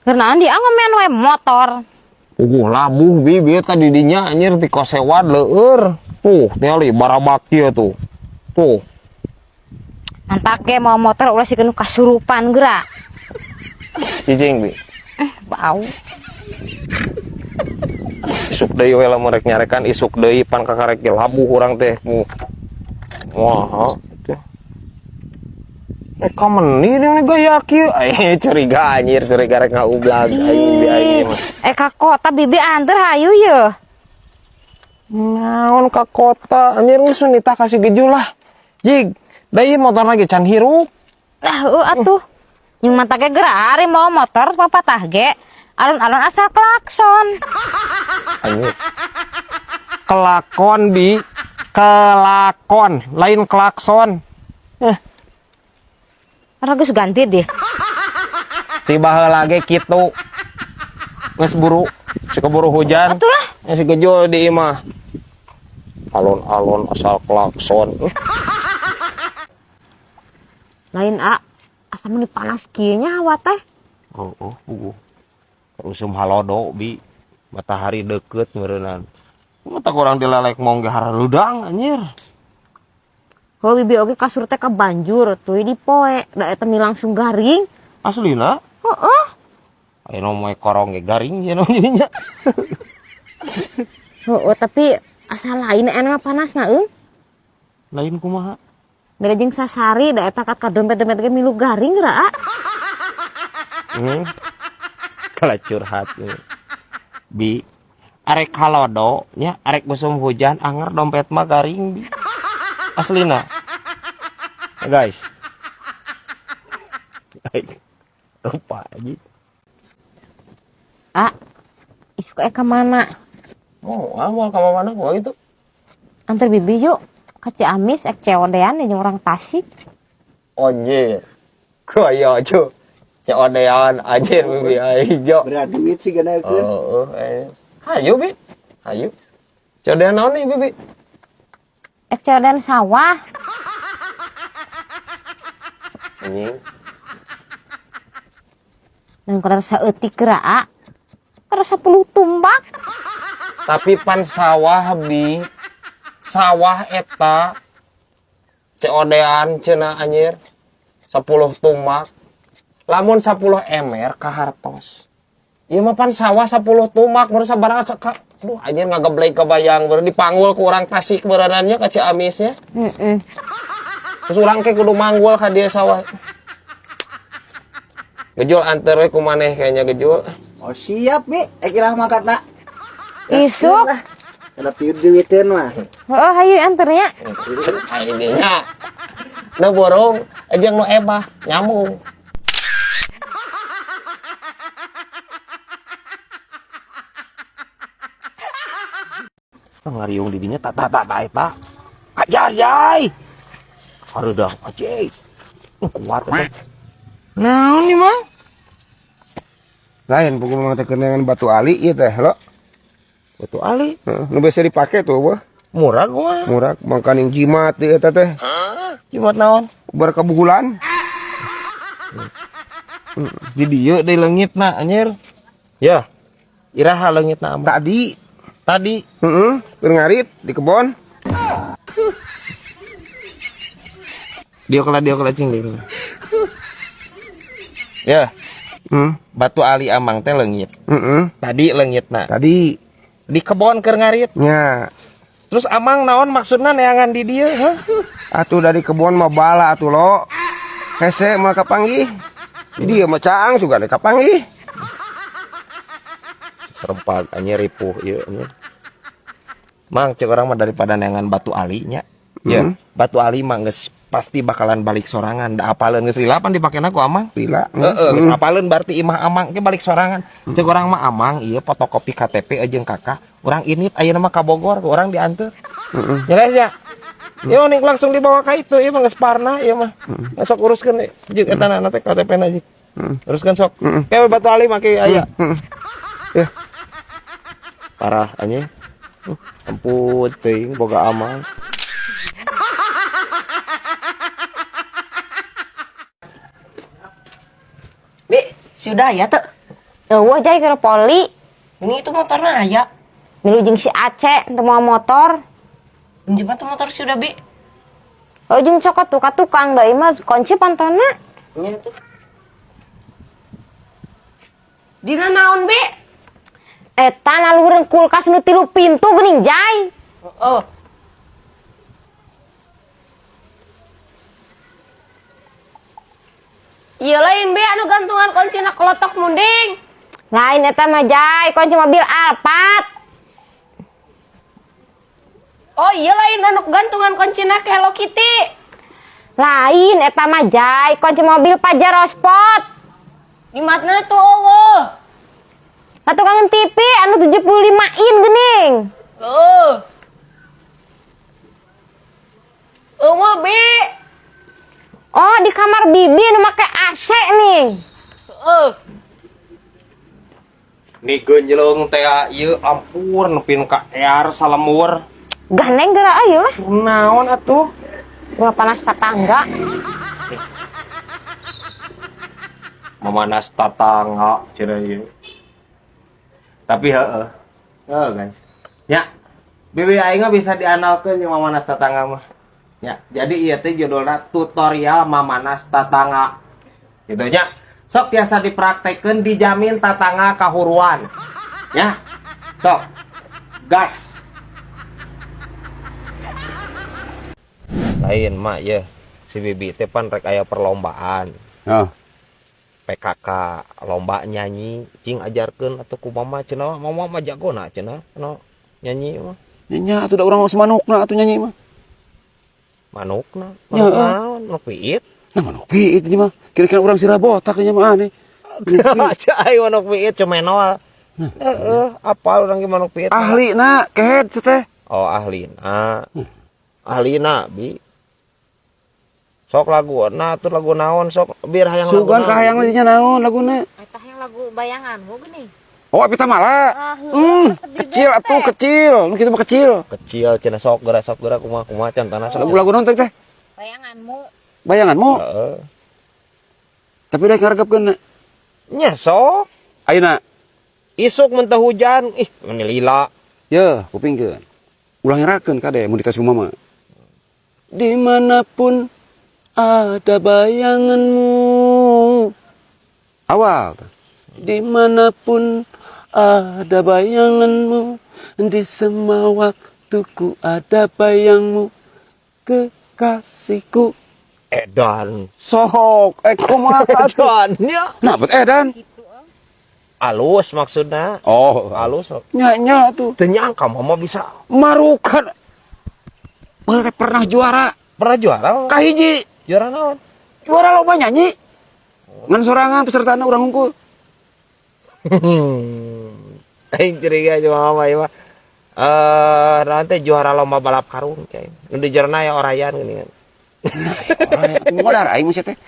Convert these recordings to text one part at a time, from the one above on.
Karena andi ngomen we motor. Puguh labuh bi bieu tadi dinya anjir ti kosewad leueur. Tuh, ningali barabak ieu tuh. Tuh. Mantak ge mau motor ulah sikeun kasurupan geura. Cicing bi. Bau. Isuk deui we lamun rek nyarekan isuk deui pan kakarek ge labuh urang teh. Wah, teh. Rek meni deui gaya kieu. Curiga anjir, curiga rek ngaublag aing bi aing mah. Ka kota bibi anter hayu ye. Naon ka kota anjir geus nitah kasih geju lah. Jig, da ieu motor lagi can hirup. Ah, heueuh atuh. Jeung mata ge geura ari mau motor papatah ge. Alon-alon asal klakson. Anjir. Kelakon bi, kelakon, lain klakson. Ora geus ganti deh. Tiba heula ge kitu. Geus buru, si keburu hujan. Atuh lah. Ya, si gejul di imah. Alon-alon asal klakson. Lain a, asa meuni panas kieu nya hawa teh. Oh, oh, puguh. Usum halodo bi, matahari deket meureunnan. Mata kurang dilalek mong ge haraludang anjir. Heuh bibi oge kasur teh kabanjur tuluy dipoe, da eta mi langsung garing. Aslina? Heeh. Ayeuna moe korong ge garing cenah jadinya. Heeh, tapi asa lain enak mah panasna eung. Lain kumaha? Beda jeung sasari da eta kat ka dompet-dompet ge milu garing geura. Kalau curhat nih. Bi, arek halodo nya arek musim hujan anger dompet mah garing bi. Aslina. Ya, guys. Lupa lagi. Ah, isuk ka mana? Oh, mau ka mana gua gitu. Antar bibi yuk ka Ciamis ek COD-an jeung orang Tasik. Anjir. Kaya aja. COD-an anjir bibi aing jo. Berat duit sih ganakeun. Heeh. Hayu bi. Hayu. COD-an naon nih bibi? Ek COD-an sawah. Anjing. Dan kalau saeutik geura, terus 10 tumbak. Tapi pan sawah bi, sawah eta COD-an cenah anjir 10 tumbak. Lamun 10 emer ka hartos. Ieu mah pan sawah 10 tumbak baru sabaraha ka, aduh anjir ngageblek kebayang baru dipanggul ku urang Tasik berenannya ka Ciamisnya. Heeh. Terus urang ke kudu manggul ka dieu sawah. Gejul anter we ku maneh kayaknya gejul. Oh siap bi, kira mangkatna. Isuk. Kada pieu duiteun mah. Heeh, hayu anternya. Aing nya. Nu borong jeung nu ebah nyambung. Ngariung di dinya tak tak tak eta. Ajar jai. Hareudang ajai. Kuat eta. Naon nih mah? Lain pukul mah teh keunangan batu ali ieu teh lo. Batu ali? Heeh, nu biasa dipake tuh wah. Murah mah. Murah mangkaning jimat ieu eta teh. Hah? Jimat naon? Berkebuhulan. Di dieu deui leungitna anjir. Ya. Iraha leungitna amang? Tadi. Tadi. Heeh, keur ngarit di kebon. Dia kela cing dia. Ya. Batu ali amang teh leungit. Heeh. Tadi leungitna. Tadi di kebon keur ngarit. Nya. Terus amang naon maksudna neangan di dieu, hah? Atuh dari kebon mah bala atuh lo. Hese mah kapanggih. Di dieu mah caang sugan kapanggih. Serempak anjir ripuh ieu anjir. Mang cek orang mah daripada neangan batu ali nya. Ya, batu ali mah geus pasti bakalan balik sorangan. Da apaleun geus lila pan dipakena ku amang. Lila. Heeh, geus apaleun berarti imah amang ge balik sorangan. Cek orang mah amang ieu fotokopi KTP jeung kakak. Urang init ayeuna mah ka Bogor, urang dianteur. Ya guys ya. Ieu nih langsung dibawa ka itu, ieu mah geus parna ieu mah. Sok uruskeun jeung eta na teh KTP na jeung. Uruskeun sok. Ke batu ali mah ke aya. Ya. Parah anjing. Ampun teuing boga amang. Bi, sudah ya tuh. Eueuh Jai keur poli. Ini itu motorna aya. Milu jeung si Aceh teu mawa motor. Pinjem atuh motor si udah bi. Oh jeung cokot tuh ka tukang da ieu mah kunci pantona. Nya tuh. Dina naon bi? Eta naluhureun kulkas nu 3 pintu geuning Jai. Oh. Iya lain bi anu gantungan kuncina kelotok munding. Lain eta mah Jai, kunci mobil Alphard. Oh iya lain anu gantungan kuncina ke Hello Kitty. Lain eta mah Jai, kunci mobil Pajero Sport. Di matna tuh eueuh. Lah tukang TV anu 75 in geuning. Heuh. Eueuh bi. Oh di kamar bibi nu make AC nih. Heuh. Ni genjleng teh ieu ampun nepin ka ear salemur. Gandeng geura ayo lah. Naon atuh? Ulah panas tatangga. Memanas tatangga cenah ieu. Tapi heeh. Heeh guys. Ya. Bibi aing mah bisa diandalkeun jeung mamanas tatangga mah. Ya, jadi ieu teh judulna tutorial mamanas tatangga. Gitu nya. Sok tiasa dipraktekeun dijamin tatangga kahuruan. Ya. Sok. Gas. Lain mak ya, si Bibi teh pan rek aya perlombaan. Oh. PKK lomba nyanyi, cing ajarkeun atuh ku mama cenah, mama mah jagona cenah, no nyanyi mah. Nya atuh da urang mah manukna atuh nyanyi mah. Manukna, Ya, manuk naon, manuk piit. Nah manuk piit ieu mah, kira-kira urang sirah botak ieu mah aneh. Aja aing manuk piit cemenol. Heeh, apal urang ge manuk piit. Ahli na kehed teh. Oh, ahlina. Ahlina bi. Sok lagu, nah tuh lagu naon sok biar hayang lagu. Sugan ka hayang dinya naon laguna? Eta hayang lagu bayanganmu geuning. Oh, Epita Mala. Kecil atuh kecil, nu kitu mah kecil. Kecil cenah sok geura kumaha kumaha cantana sok. Lagu-lagu naon tadi teh? Bayanganmu. Bayanganmu? Heeh. Tapi rek ngaregepkeun. Nya sok. Ayeuna isuk mun teu hujan, ih meni lila. Yeuh, kupingkeun. Ulah ngerakeun kade mun dikasih mama. Dimanapun ada bayanganmu. Awal. Dimanapun ada bayanganmu, di semua waktuku ada bayangmu, kekasihku. Edan. Sok, kumaha atuh? Edan nya. Nah, bet edan. Alus maksudna. Oh, alus. Nya nya tuh. Teu nyangka mama bisa marukan. Mama pernah juara. Pernah juara? Kahiji. Juara naon? Juara lomba nyanyi. Ngan sorangan pesertana urang hungkul. Aing curiga jeung mama ieu mah. Nanti juara lomba balap karung cai. Nu di jerona ya orayan geuningan. Nah, modar aing mah sia teh.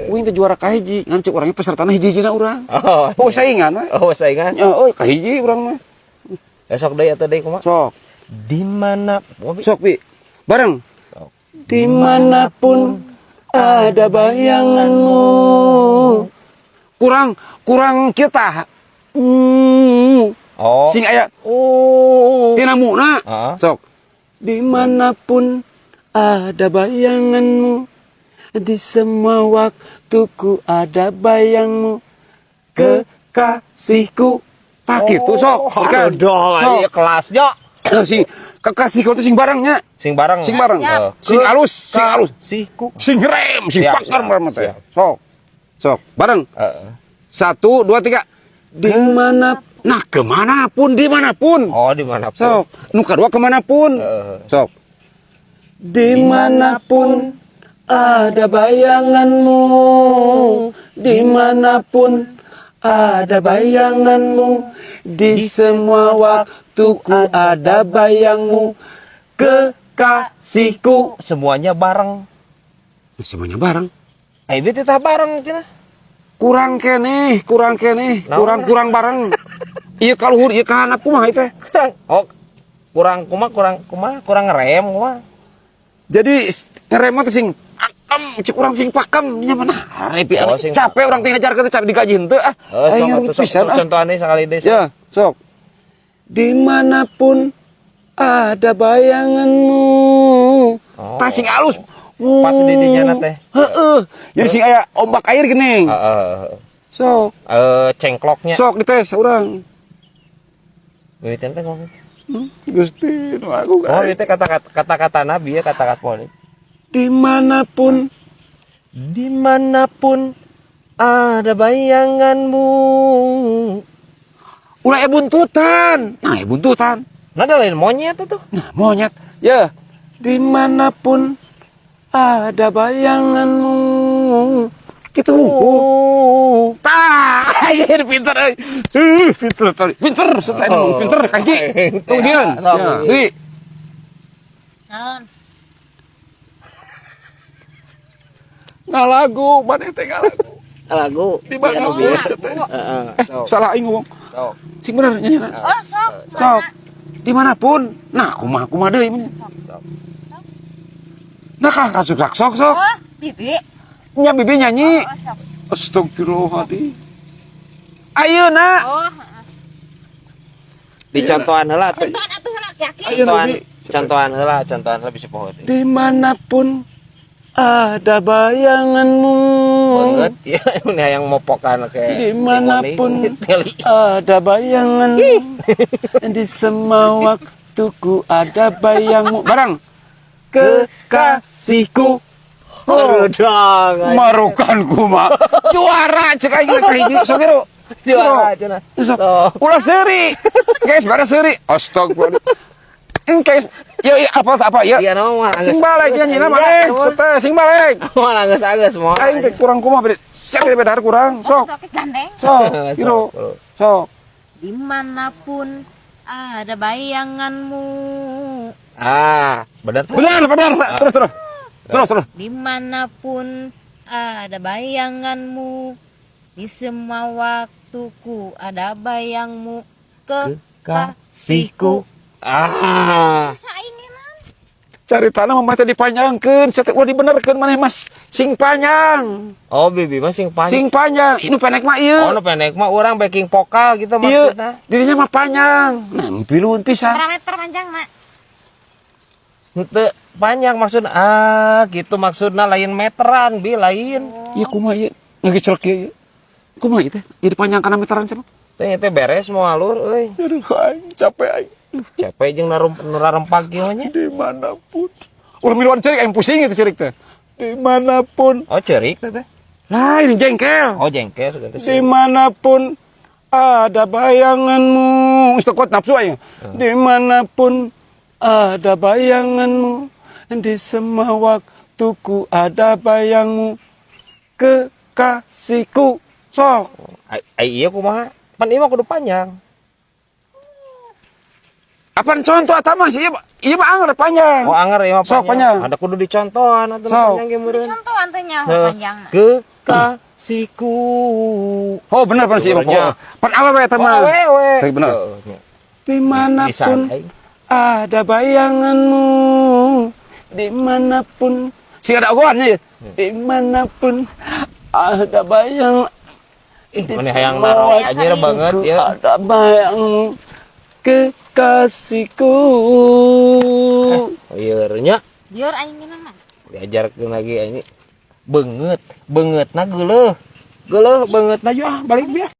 Uing teh juara kahiji, ngan cek urangnya pesertana hiji-hijina urang. Oh, oh saingan we. Oh, saingan. Ya, oh kahiji urang mah. Besok deui atuh deui kumaha? Sok. Di mana? Sok bi. Bareng. Sok. Dimanapun ada bayanganmu. Kurang kita. Oh. Sing aya. Oh. Tina muna. Heeh. Sok. Dimanapun ada bayanganmu, di semua waktuku ada bayangmu, kekasihku. Tak gitu sok. Oh, aduh, Sok. iya kelasnya. Sing kekasihku itu sing barengnya. Sing bareng. Sing bareng. Heeh. Sing alus, sing alus. Kekasihku. Sing rem, sing Siap, pakar siap, bareng teh. siap. Sok. Sok, bareng. Heeh. 1, 2, 3. Di mana? Nah, kemanapun, dimanapun. Oh, dimanapun. Sok. Nu kadua kemanapun. Heeh. Sok. Dimanapun ada bayanganmu, dimanapun ada bayanganmu, di semua waktuku ada bayangmu, kekasihku. Semuanya bareng. Semuanya bareng. Eh, ini tetap bareng cenah. Kurang keneh, kurang keneh, Naon? kurang bareng. Ieu kaluhur, ieu ka handap kumaha ieu teh? Kurang. Oh, kurang kumaha, kurang kumaha, kurang rem kumaha. Jadi ngerem teh sing Cek urang sing pakem nya mana. Harepi Oh, sing capek urang teh ngajarkeun teh capek digaji henteu ah. Eh, sok Aing atuh sok, pisan, sok ah. contohan deui sakali deui. Sok. Ya, sok. Dimanapun ada bayanganmu. Oh. Tah sing alus. Pas di dinya na teh. Heeh. Jadi sing aya ombak air geuning. Heeh. Sok. Eh, cengkloknya. Sok dites urang. Mimitian teh ngomong. Gusti, nu aku. Oh, itu kata-kata kata-kata nabi ya, kata-kata boleh. Dimanapun Dimanapun ada bayanganmu. Ulah aya buntutan. Nah, aya buntutan. Nah, ada lain monyet itu. Nah, monyet. Ya, dimanapun ada bayanganmu. Gitu. Oh. Tah, anjir pinter euy. Pinter tadi. Pinter, setelah ngomong pinter kaki. Tuh dia. Ya, Dwi. Naon? Ngalagu, maneh teh ngalagu. Lagu. Di mana Oh, oh, lagu. Heeh. Eh, salah aing ngomong. Sok. Sing bener nyanyi. Oh, sok. Sok. Dimanapun. Nah, kumaha kumaha deui mah. Sok. Nah, kah kasuk sok sok sok. Oh, bibi. Nya bibi nyanyi. Oh, sok. Astagfirullahaladzim. Ayeuna. Oh, Dicontohan heula atuh. contohan atuh heula yakin. Ayeuna, Contohan, Bi. contohan heula, contohan heula bisa poho teh. Dimanapun ada bayanganmu. Banget ya, ini yang mopokan kayak Dimanapun teli. ada bayanganmu. Di semua waktuku ada bayangmu. Barang. Kekasihku. Oh, dong. Marukan kuma. Juara cek aing teh hiji sok kieu. Juara cenah. Sok. Sok. Ulah seuri. Guys, bara seuri. Astagfirullah. Engke yo yo apa apa ya. Iya nama mah Sing balik nyanyi nama eh. Sete sing balik. Moal anggeus-anggeus moal. Aing teh kurang kumaha beda. Siap beda kurang. Sok. Sok gandeng. Sok. Kiro. Sok. Dimanapun ada bayanganmu. Ah, bener tuh. Benar, benar. Terus terus. Terus terus. Dimanapun ada bayanganmu. Di semua waktuku ada bayangmu. Kekasihku. Ah. Masa ini lah. Cari tanah mah teh dipanjangkeun, saya teh ulah dibenerkeun maneh Mas. Sing panjang. Oh, bibi mah sing panjang. Sing panjang. Inu pendek mah ieu. Oh, nu pendek mah urang backing vokal gitu Ieu, maksudna. dirinya mah panjang. Nah, piluun pisan. Berapa meter panjang, Mak? Henteu panjang maksud ah gitu maksudna lain meteran bi lain. Ieu kumaha ieu? Ngagecelek ieu. ieu. Kumaha ieu teh? Jadi panjang kana meteran siapa? Teh teh beres moal alur euy. Aduh, aing capek aing. Capek jeung narempag kieu nya. Dimanapun. Ulah miluan ceurik aing pusing itu ceurik teh. Dimanapun. Oh, ceurik teh teh. Lain jengkel. Oh, jengkel sugan teh. Dimanapun ada bayanganmu. Geus teu kuat nafsu aing. Dimanapun ada bayanganmu. Di semua waktuku ada bayangmu. Kekasihku. Sok. Ai ai ieu kumaha? Pan ieu mah kudu panjang. Apaan contoh atau mah sih? Ieu mah anger panjang. Oh, anger ieu mah Sok, panjang. Ada kudu dicontohan atuh nu Sok. panjang ge meureun. Contohan teh nyaho Heuh. panjang. Kekasihku. Oh bener bener sih Benernya. Bapak. Pan awewe eta mah. Oh, awewe. Tapi bener. Heuh, nya. Dimanapun Bisa, aing. ada bayanganmu, dimanapun sih ada ogohannya ya. Dimanapun ada bayang. Ih, mana hayang naro anjir banget ya. Ada bayangmu, kekasihku. Oh, iya nya Biar aing ngeunang. diajarkeun lagi ini. Beungeut, beungeutna geuleuh. Geuleuh beungeutna yo ah balik biah.